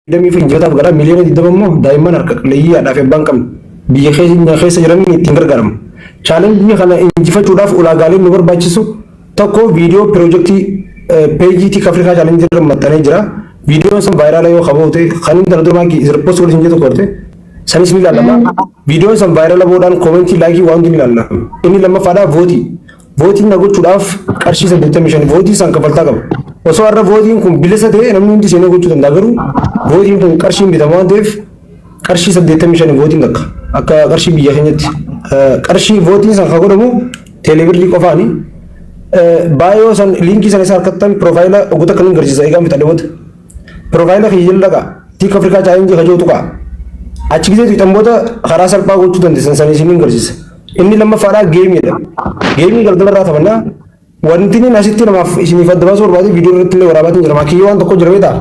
24 injifataaf gara miiliyoona 20 immoo daa'imman harka qalleeyyii haadhaa fi abbaa hin qabne biyya keenya keessa jiran ittiin gargaaramu. Chaalenjii kana injifachuudhaaf ulaagaaleen nu barbaachisu tokko viidiyoo piroojeektii peejii Tik Afrikaa chaalenjii irra maxxanee jira. Viidiyoon sun vaayiraala yoo qaboo ta'e kan inni tana dura maakii repost godhe hin jedhu tokko sanis ni ilaalama. Viidiyoon sun vaayiraala boodaan koomentii laayikii waan hundi ni ilaalama. Inni lammaffaadhaa vootii. Vootiin na gochuudhaaf qarshii 85 vootii san kaffaltaa qaba. Osoo har'a vootiin kun bilisa ta'e namni hundi seenee gochuu danda'a garuu vootiin kun qarshiin bitama waan ta'eef qarshii 85 vootiin takka akka qarshii biyya keenyatti qarshii vootiin san kan godhamu teelebirrii qofaani. Baay'oo san liinkii san isa harkattan piroofaayila oggota kan agarsiisa eegaan fixadhe booda. Piroofaayila kiyya jala dhaqa Tik Afrikaa chaalenjii kajoo tuqaa. Achi gisee tuqxan booda karaa salphaa gochuu dandeessan san isin agarsiisa. Inni lammaffaadhaa geemiidha. Geemii galgala irraa taphannaa. Wanti inni asitti namaaf isiniif adda baasuu barbaade viidiyoo irratti illee waraabaatiin jira. Makiyyoo waan tokko jira beektaa?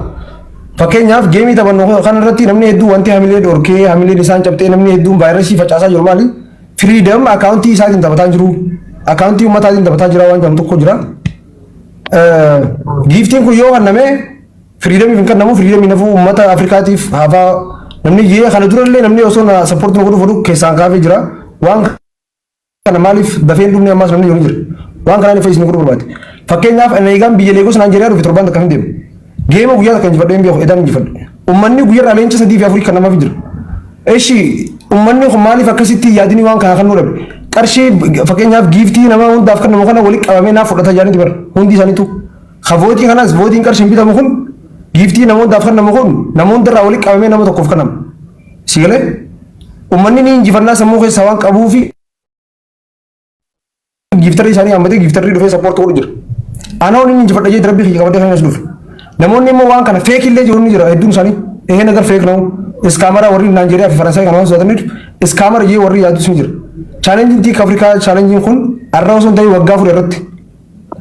Fakkeenyaaf geemii taphannu kana irratti namni hedduu wanti hamilee dhorkee hamileen isaan cabxee namni hedduun vaayirasii facaasaa jiru maali? Firiidam akaawuntii isaatiin taphataa jiru. Akaawuntii uummataatiin taphataa jira waan jedhamu tokko jira. Giiftiin kun yoo kenname Firiidamiif hin kennamu, firiidamiin hafuu uummata Afrikaatiif hafaa namni jee kana durallee namni osoo na sappoortii na godhu fedhu keessaan kaafee jira. Waan kana maaliif dafee hin dhumne ammaas namni jiru jira. Waan kanaan ifa isin godhu barbaade. Fakkeenyaaf ani eegaan biyya Leegos Naanjeeriyaa dhufe torbaan takka hin deemu. Geema guyyaa takka injifadhee hin beeku edaan injifadhe. Uummanni guyyaa irraa leenca sadii fi afurii kan namaaf jira. Eshi uummanni kun maaliif akkasitti yaadini waan kana kan nu dhabe. Qarshii fakkeenyaaf giiftii nama hundaaf kennamu kana walitti qabamee naaf fudhata jaaniiti bara hundi isaaniitu. Ka vootii kanas vootiin qarshiin bitamu kun giiftii nama hundaaf kennamu kun nama hundarraa walitti qabamee nama tokkoof kennama. Si galee? Uummanni ni injifannaa sammuu keessaa waan qabuu fi giiftarri isaanii hammatee giiftarri dhufee sappoortii godhu jira. Ana waliin injifadha jeetti rabbii kiyya qabadee kan as dhufe. Namoonni immoo waan kana feek illee jiru ni jira hedduun isaanii. Ehee nagar feek na'u. Iskaamara warri Naanjeeriyaa fi Faransaay kana waan sodaataniif iskaamara jee warri yaadus ni jira. Chaalenjiin Tiik Afrikaa chaalenjiin kun har'a osoo hin ta'in waggaa 4 irratti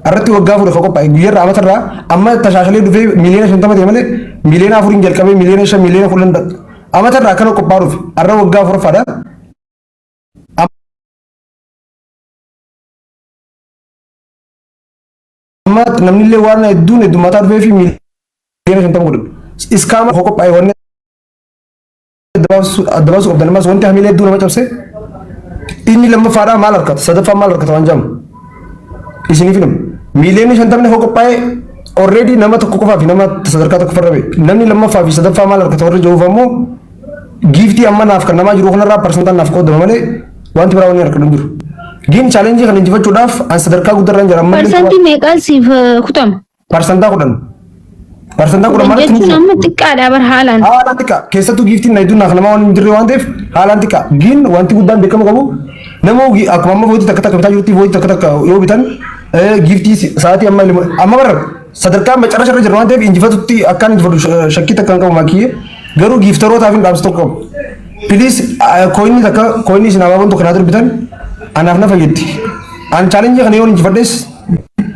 irratti waggaa 4 kan qophaa'e guyyarraa amatarraa amma tashaashalee dhufee miiliyoona 50 ta'e malee miiliyoona 4n jalqabee miiliyoona 5 miiliyoona 10 amatarraa akkana qophaa'aa dhufe har'a waggaa afuraffaadha. Amma namni illee waan hedduun heddummataa dhufee fi miiliyoona 50 godhan. Iskaama kan qophaa'e wanni adda baasuu qabdan ammas wanti hamilee hedduu nama cabse inni lammaffaadhaa maal harkata sadaffaan maal harkata waan jedhamu isiniif himu miiliyoonni 50 kan qophaa'e already nama tokko qofaa fi nama sadarkaa tokko farra ba'e namni lammaffaa fi sadaffaa maal harkata warri jiruuf ammoo giiftii amma naaf kan namaa jiru kanarraa parsantaan naaf qoodama malee wanti biraa wanni harkatu hin jiru. Giin chaalenjii kana injifachuudhaaf an sadarkaa guddarra jira ammallee Parsantii meeqaan siif kutama? Parsantaa 10. Parsantaa 10 10 maalitti jechuun ni amma xiqqaadha bar haalaan. Haalaan xiqqaa. Keessattuu giiftiin na hedduun naaf nama waan hin jirre waan ta'eef haalaan xiqqaa. Giin wanti guddaan beekamu qabu nama akkuma amma vootii takka takka bitaa jirutti vootii takka takka yoo bitan giiftii sa'aatii amma amma bara sadarkaa macarasha irra jirra waan ta'eef injifatutti akkaan injifatu shakkii takka hin qabu makiyyee garuu giiftarootaaf hin dhaamsa tokko qabu. Piliis kooyinii takka kooyinii isin abaaboon tokko naa darbitan anaaf na fayyaddi. An chaalenjii kana yoon injifadhes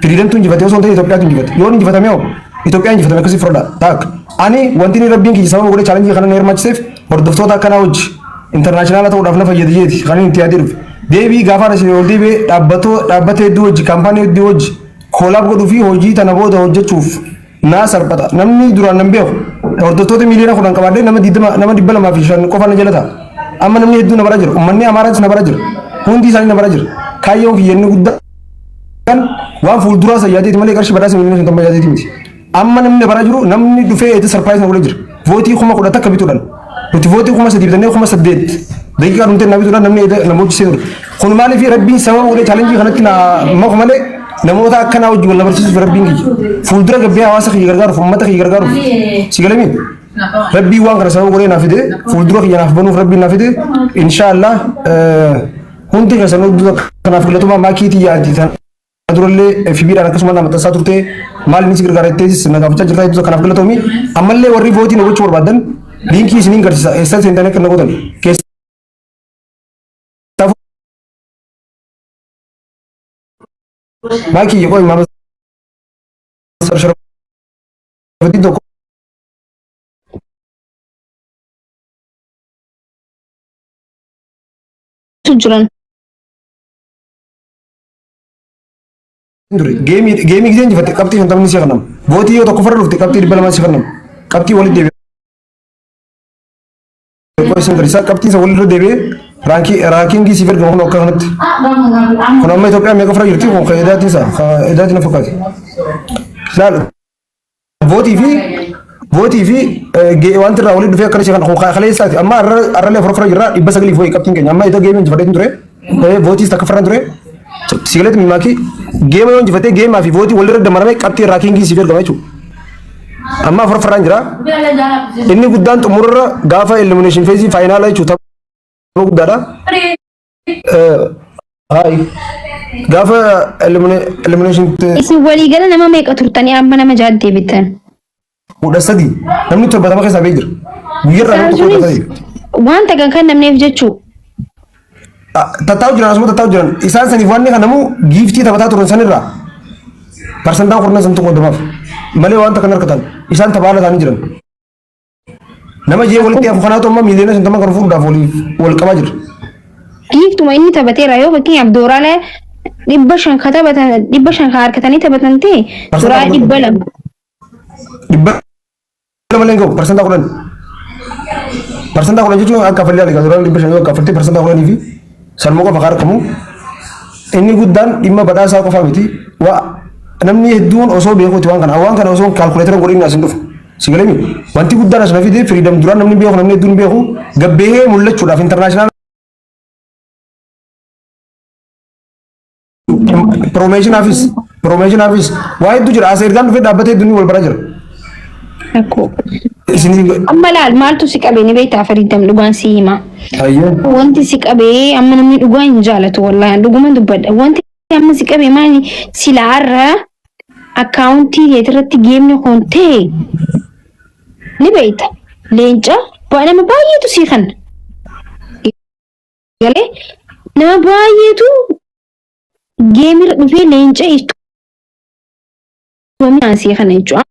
Firiidamtu injifate osoo hin ta'in Itoophiyaatu injifate. Yoon injifatame hoo Itoophiyaa injifatame akkasii fudhadha. Taak. Ani wanti inni rabbiin kiyya sababa godhee chaalenjii kana na hirmaachiseef hordoftoota akkanaa hojii intarnaashinaala ta'uudhaaf na fayyada jeeti kan inni itti yaadee dhufe. Deebii gaafaan isin ol deebi'ee dhaabbatoo dhaabbata hedduu hojii kaampaanii hedduu hojii koolaab godhuu fi hojii tana booda hojjechuuf naa salphata. Namni duraan nan beeku hordoftoota miiliyoona 10 qabaadhee nama 20 nama 205 qofa na jala ta'a. Amma namni hedduu na bara jira. Uummanni Amaaraatis na bara jira. Hundi isaanii na bara jira. Kaayyoon kiyya inni guddaa waan fuulduraa san yaadeeti malee qarshii badhaasa miiliyoona 50 yaadeeti miti. Amma namni bara jiru namni dhufee itti sarpiraayiz na godhee jira. Vootii 11,000 bituudhaan. Nuti vootii 3,000 bitannee 8,000 daqiiqaa dhumtee na bituudhaan namni na moochisee ture. Kun maaliif rabbiin sababa godhee chaalenjii kanatti na maku malee namoota akkanaa wajjin wal na barsiisuuf rabbiin kiyya. Fuuldura gabbee hawaasa kiyya gargaaruuf uummata kiyya gargaaruuf si galamii. Rabbiin waan kana sababa godhee na fide fuuldura kiyya naaf banuuf rabbiin na fide inshaallah hundi keessan hunduu kanaaf galatoomaa maakii tiyya ati tana durallee FB dhaan akkasuma na maxxansaa turte maal inni si gargaara jetteetis na gaafachaa jirta hedduu kanaaf galatoomi ammallee warri vootii na gochuu barbaadan liinkii isiniin garsiisa eessan seentanii akka na gootan keessaa maakii qoy maama sharafaddiin tokko jiran. Ture geemii geemii gisee injifatte qabxii 50 si kennama. Vootii yoo tokko farra dhufte qabxii 200 si kennama. Qabxii walitti deebi'a. Qoy isin garsiisaa qabxiin isa walirra deebi'ee raankii rankingii siif ergama kun akka kanatti. Kun amma Itoophiyaan meeqa ofirra jirti kun kan edaatiin isaa kan edaatiin na fakkaate. Laal vootii fi vootii fi wanti irraa walitti dhufee akkana ishee kan kun kaleessaati amma arrallee afur ofirra jirra 900 fi wayii qabxiin keenya amma itoo geemii injifadheetiin ture vootiis takka ofirra ture sigaleetti mimaakii geema yoo injifatee geemaa fi vootii walirra damarame qabxii rankingii siif ergama jechuudha. Amma afur ofirraan jira. Inni guddaan xumurarra gaafa elimination phase final jechuudha tapha guddaadha. Hayi gaafa elimination Isin waliigala nama meeqa turtanii amma nama jaha deebitan? 13 namni 70 keessaa ba'ee jira. Guyyarraa Isaan namni tokko sunis 13. wanta kan kennamneef jechuu. Tattaa'u jiran asuma tattaa'u jiran isaan saniif wanni kanamu giiftii taphataa turan sanirraa parsantaan kurnan santu qoodamaaf malee wanta kan harkatan isaan taphaa ala ta'anii jiran. Nama jee walitti hafu kanaatu amma miiliyoona 50 kan fuudhuudhaaf waliif wal qabaa jira. Giiftuma inni taphateera yoo fakkeenyaaf doolaara 500 ka taphatan 500 ka harkatanii taphatan ta'e doolaara 200. 200 malee hin gahu parsantaa 10. Parsantaa 10 jechuun akka fallee aligaa doolaara 500 yoo akka faltee parsantaa 10 fi sanuma qofa kan argamu. Inni guddaan dhimma badhaasaa qofaa miti. Waa namni hedduun osoo beekuuti waan kana osoo calculator godhin as hin dhufu. Si galee wanti guddaan as na fide freedom duraan namni beeku namni hedduun beeku gabbee mul'achuudhaaf international promotionaafis waa hedduu jira as ergaan dhufee dhaabbatee hedduun wal baraa jira. Rakkoo. Isin Amma laal maaltu si qabee ni beektaa Freedom dhugaan si hima. Hayyee. Wanti si qabee amma namni dhugaa hin jaalatu wallaahi dhuguman dubbadha. Wanti amma si qabee maali silaarra akkaawuntii keetirratti geemni kun ta'e ni beekta. Leenca nama baay'eetu sii kanna. Galee nama baay'eetu geemirra dhufee leenca itti sii kana jechuudha.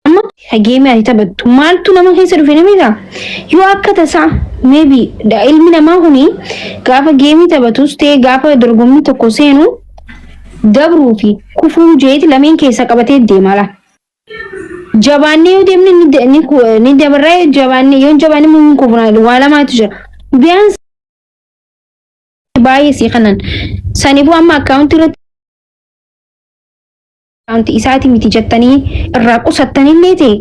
Amma geemii ati taphattu maaltu nama keessa dhufe ni beekaa? Yoo akka tasaa maybe ilmi namaa kuni gaafa geemii taphatus ta'e gaafa dorgommii tokko seenu dabruu fi kufuu jeeti lameen keessa qabatee deema laa. Jabaannee yoo deemne ni dabarraa jabaannee yoo hin jabaanne immoo ni kufna waa lamaatu jira. Biyaan baay'ee sii kanan saniifuu amma akkaawuntii irratti akkaawuntii isaati miti jettanii irraa qusattanillee ta'e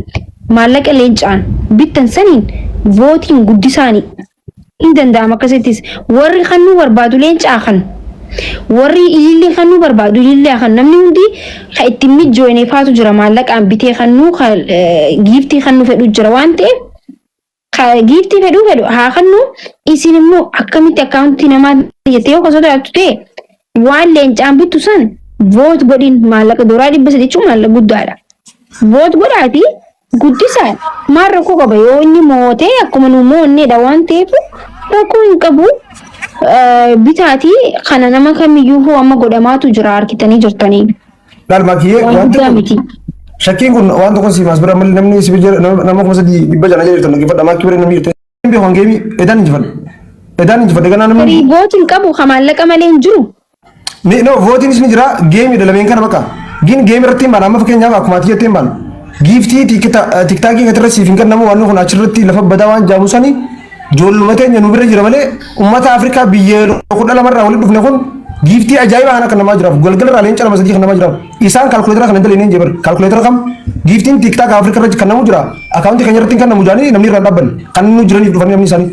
maallaqa leencaan bittan saniin vootiin guddisaanii hin danda'ama. Akkasittis warri kannuu barbaadu leencaa kan warri ilillee kannuu barbaadu ilillee kan namni hundi kan ittiin mijjooyne faatu jira maallaqaan bitee kannuu kan giiftii kannuu fedhu jira waan ta'eef giiftii fedhuu fedhu haa kannu. Isin immoo akkamitti akkaawuntii namaa jettee yoo sodaattu ta'e waan leencaan bittu san vote godhin. Maallaqa doolaara 300 jechuun maallaqa guddaadha. Vote godhaati guddisaa maal rakkoo qaba? Yoo inni mootee akkuma nu moonneedha waan ta'eef rakkoo hin qabu. Bitaatii kana nama kamiyyuu hoo amma godhamaatu jira harkitanii jirtanii. Laal maakiyyee Waan wanti guddaa kun miti. Shakkiin kun waan tokko siif as bira malee namni si bira nama 3600 jirtan dhaggeeffadha maakii bira namni jirtan. Hin beeku hangeemii edaan injifadhe. Edaan injifadhe ganaa namni. Tarii vootiin qabu ka maallaqa malee hin jiru. Ni no vootiinis ni jira geemiidha lameen kana bakka. Gin geemii irratti hin baana amma fakkeenyaaf akkuma ati jettee hin baana. Giiftii tiktaakii kan irra siif hin kennamu waan kun achirratti lafa badaa waan jaamu sani ijoolluma teenya nu bira jira malee uummata Afrikaa biyya 12 irraa walitti dhufne kun giiftii ajaa'ibaa kana kan namaa jiraaf galgala irraa leenca lama sadii kan namaa jiraaf isaan calculator kan hin dalene hin jebar calculator kam giiftiin TikTok Afrikaa irra kan namu jira akkaawuntii keenya irratti hin kennamu jaanii namni irraa hin dhaabbanne kan nu jiraniif dhufanii namni isaanii.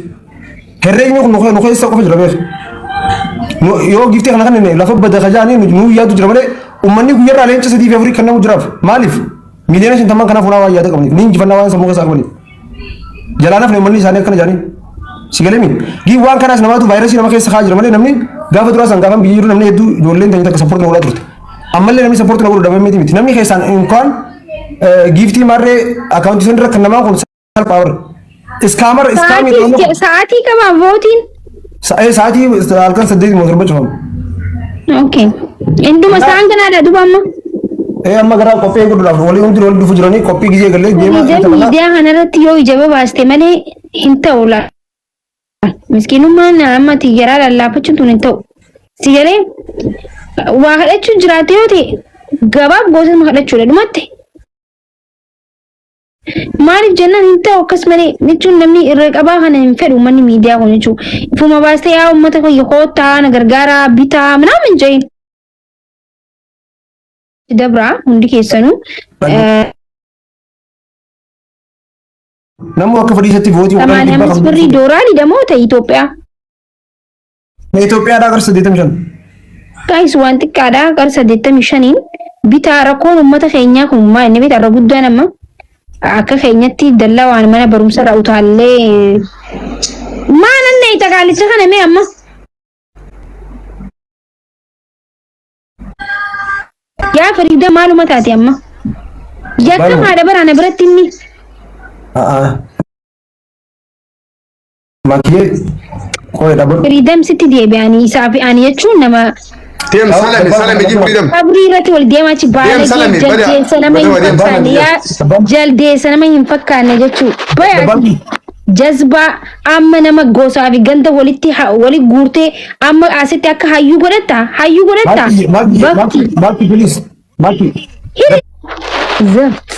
Herreegni kun nu keessa qofa jira beeku. Yoo giiftii kana kan lafa bada kajaanii nu yaadu jira malee uummanni guyyarraa leenca sadii fi afurii kan namu jiraaf maaliif miiliyoona 50 kanaaf funaa waan yaada qabaniif ni injifannaa waan sammuu keessaa qabaniif. Jalaa nafni uummanni isaanii akkana jaanii. Si galee mi? Gii waan kanaas namaatu vaayirasii nama keessa kaa jira malee namni gaafa duraa san gaafan biyya jiru namni hedduu ijoolleen tanya takka support na godhaa turte. Ammallee namni support na godhu dhabamee miti miti. Namni keessaan inkaan giiftii maarree akkaawuntii san irra kan namaa kun salphaa bara. Scammer scamii Sa'aatii sa'aatii qabaa vootiin. Sa'aatii halkan 8 moo 7 cufamu. Okay. Induma isaan kanaadha duba amma. Ee amma gara qophii godhuudhaaf walii hundi wal dhufu jiranii qophii gizee galee deema. Miidiyaa kanarratti yoo ija babaaste malee hin ta'u laa. Miskiinummaan amma xiyyaraa lallaafachuun tun hin ta'u. Si galee waa kadhachuun jiraate yoo ta'e gabaaf gootuma kadhachuudha dhumatte. Maaliif jennaan hin ta'u akkas malee jechuun namni irra qabaa kana hin fedhu manni miidiyaa kun jechuudha. Ifuma baastee yaa uummata kiyya koottaa na gargaaraa bitaa minaamin jedhin. Dabraa hundi keessanuu. Namni akka fedhii isaatti vootii godhan Samaaniyaa dhibbaa ammas qabdu. birrii dooraalii damoo ta'e Itoophiyaa. Itoophiyaadhaa gara 85. Guys waan xiqqaadha gara 85n bitaa rakkoon uummata keenyaa kun maal inni beektaa irra guddaan amma akka keenyatti dallaa waan mana barumsa irraa utaallee maal anna ita qaalicha kana mee amma yaa Fariida maaluma taate amma yakka Maaluma? haadha baraana biratti inni A'aa. Makiye qoy dhabu. Firiidam sitti deebi'anii isaa fi ani jechuun nama Deem salami salami jib freedom. qabrii irratti wal deemaa achi Deem baalagee salami bada jaldeessa nama bada hin wa deem. fakkaanne yaa jaldeessa nama hin fakkaanne jechuu baya jazbaa amma nama gosaa fi ganda walitti wali guurtee amma asitti akka hayyuu godhatta hayyuu godhatta Maki maki bakti maki maki please maki. zaft.